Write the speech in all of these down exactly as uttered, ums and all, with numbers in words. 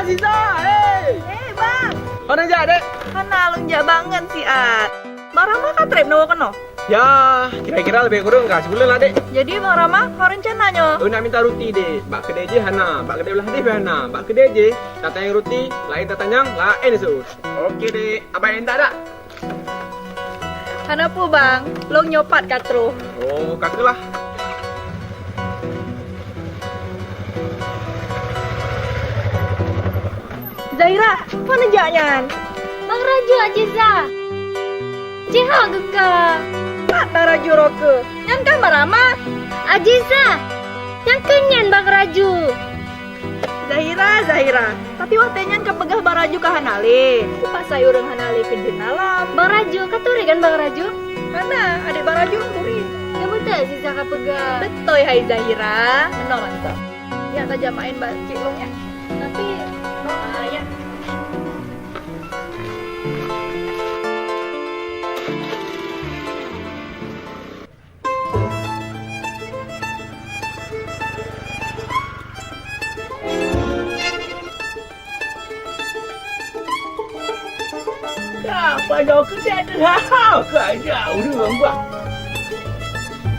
Ziza, hei! Eh, Bang! Hana jak, Dek? Hana, lôn jak banget siat. Bang Rama ka trép neuwoe keunoe? Ya, kira-kira lebih kurang ka sibuleuen lah, Dek. Jadi, Bang Rama, ho rencana nyoe? Oh, nak minta ruti, Dek. Bak keudè jih hana, bak keudè blah deh pih hana. Bak keudè jih, tatanyong ruti, laén tatanyong, laén seuôt. Oke, Dek. Abang intat dak? Hana peue, Bang. Lôn nyoe pat ka troh. Oh, ka keuh lah. Zahira, pane jak nyan? Bang Raju, Aziza. Jiha geuka. Pat Bang Raju roke. Nyan kan Bang Rama. Aziza. Nyang keu nyan Bang Raju. Zahira, Zahira. Tapi watèe nyan kapeugah Bang Raju ka hana lé. Peue pasai ureueng hana lé keu jeuet na lom? Bang Raju, ka turi kan Bang Raju? Hana, adék Bang Raju turi. Nyang beutôi Aziza kapeugah. Beutôi hai Zahira. Meunoe mantong. Nyak tajak maén bak cik lôn nyan. Tapi, ah, ya. Ka padahai keutat teuhah ka jak ureueng bah.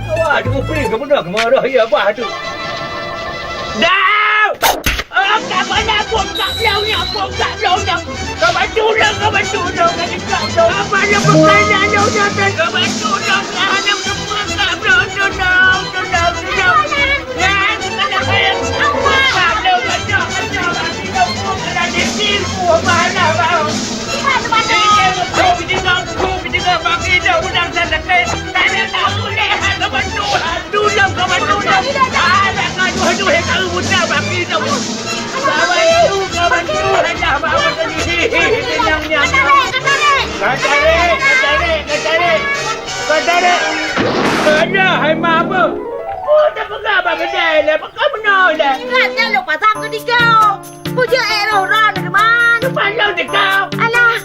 Awak teupeue ka beuna keumarah ya bah tu. Dau! Oh, ka bana bongkak blau nyoe, bongkak blau nyoe. Ka bantu ulôn, ka bantu ulôn, ka bantu ulôn. Apa yang bukan lalu datang? Ka bantu ulôn, ka hana meuteumé ka blau, tulông, tulông, tulông. Ya, kita dah kaya. Bongkak blau, kacau, kacau, kacau. Kita pun kena ditipu, apa hana bau? Kita pun kena ditipu, kita pun kena ditipu. Tulông, kawan, tulông. Alah, aduh, aduh, hai, kawan, buta, baki, kawan. Kawan, tu, kawan, tu, alah, kawan, tu. Hi, hi, hi, hi, nyang, nyang, nyang. Ka tarék, ka tarék, ka tarék. Ka tarék. Alah, hai, ma, apa? Oh, dah peugah bak keudè lé, peugah meunoe lé. Ingat nyan lôn pasang keu dikau. Peue jeuet éh roh droe neuh, teuma? Teuma lôn dikau. Alah,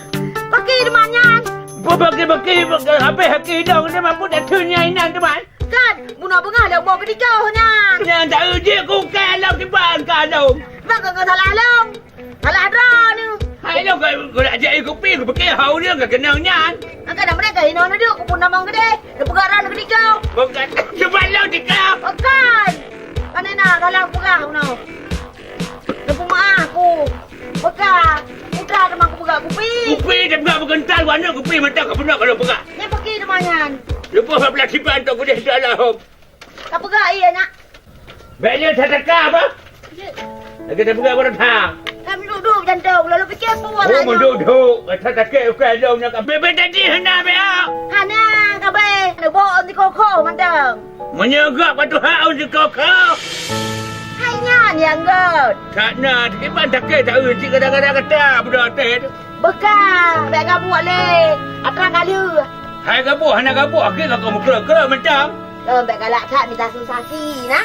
baki teuma nyan. Baki, baki, baki, habéh haki dong, teuma peue dah theun nyan inan, teuma? Kan, bunoe beungoh lôn boh keu dikau nyan. Nyan taeu jih kukai lôn kiban ka lôn. Bak keu salah lôn. Salah droeneuh. Hai lôn ka, ka jak ié kupi, kupike hau dia ka keunong nyan. Angkat dah mereka inoe neuduek, kupun tamong keudeh. Neupeugah droeneuh keu dikau. Bukan, sebab lôn dikau. Bukan. Pane na salah peugah bunoe. Neupeumeu'ah ku. Peugah. Peugah teuma kupeugah kupi. Kupi, dia peugah beugeuntal, warna kupi mantong ka bunoe ka lôn peugah. Nyan peuki teuma nyan. Leupah bak belah siban tok keudeh dak lahom. Ka peugah ié nyak. Bèk lé that teuka apa? Lagèe that peugah baroe that. Ka meuduek-duek jantung, lalu pikir peue. Oh, meuduek-duek. That sakét ukai lom nyan ka. Bèk, bèk jadi hana bèk. Hana ka bèk. Neuboh ôn sikoko mantong. Meunyoe gak patuh hak ôn sikoko. Hai nyan nyang göt. That na, kiban sakét that eu cit kadang-kadang gata budak teh tu. Beuka, bèk gabuek lé. Atra ka lheueh. Hai gabuek hana gabuek, akhé ka kau meukrot-krot mantong. Lôn bèk galak that mita sensasi na.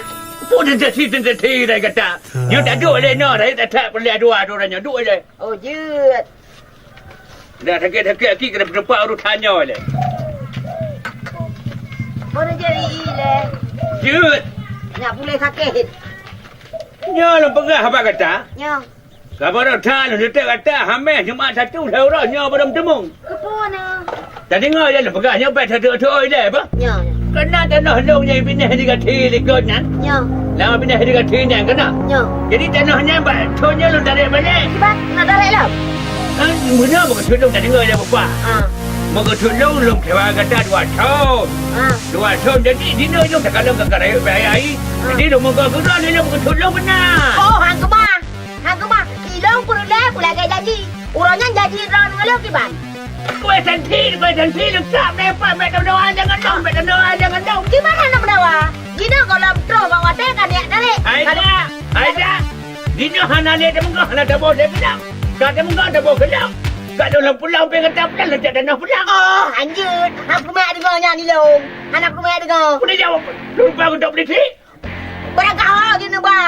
Peue sensasi, sensasi dari gata? Nyoe taduek lé nyoe, dari that-that peureulèe dua droe nyoe duek lé. Oh, jeuet. Dah sakét-sakét aki kena peuteupat urosan nyoe lé. Mana jadi i lé? Jeuet. Nak pulih sakét. Nyoe lôn peugah haba gata. Nyoe. Kabar that lôn teutek gata hameh Jumat Sabtu lhèe uroe nyoe barô meuteumong. Keupeue na? Tadeungoe lé lôn peugah nyoe bèk teuteuk-teuk lé bah. Nyoe. Keunan tanoh lôn nyang pinah di Gathie likot nyan. Nyoe. Lam pinah di Gathie nyan keunan. Nyoe. Jadi tanoh nyan bak thon nyoe lôn tarek balek. Kiban, nak tarek lom? Kan beuna meukeusut lôn tadeungoe lé bapak. Ah. Meukeusut lôn lôn keucewa gata dua thon. Ah. Dua thon jadi dinoe lôn takalon ka rayeuk bak ai. Ah. Jadi lôn meukeusut lôn beuna. Oh, hang keubah. Hang keumah, ilôn peureulèe peulagèe janji. Uroe nyan janji droeneuh ngon lôn kiban? Kue santi, kue santi, leucab deh, Pak, bèk teudoa jangan dong, bèk teudoa jangan dong. Di mana nak berdoa? Jinoe gohlom troh bak watèe ka niat tarek. Aida, Aida, jinoe hana lé teumeungoh, hana taboh lé keulang. Ka teumeungoh taboh keulang. Ka lôn lam pulang pih gata pulang, lôn jak tanoh pulang. Oh, anjeut. Hana peurumak deungoe nyan ilôn. Hana peurumak deungoe. Udah jawab, lupa untuk polisi. Barangkaho jeuet neuba.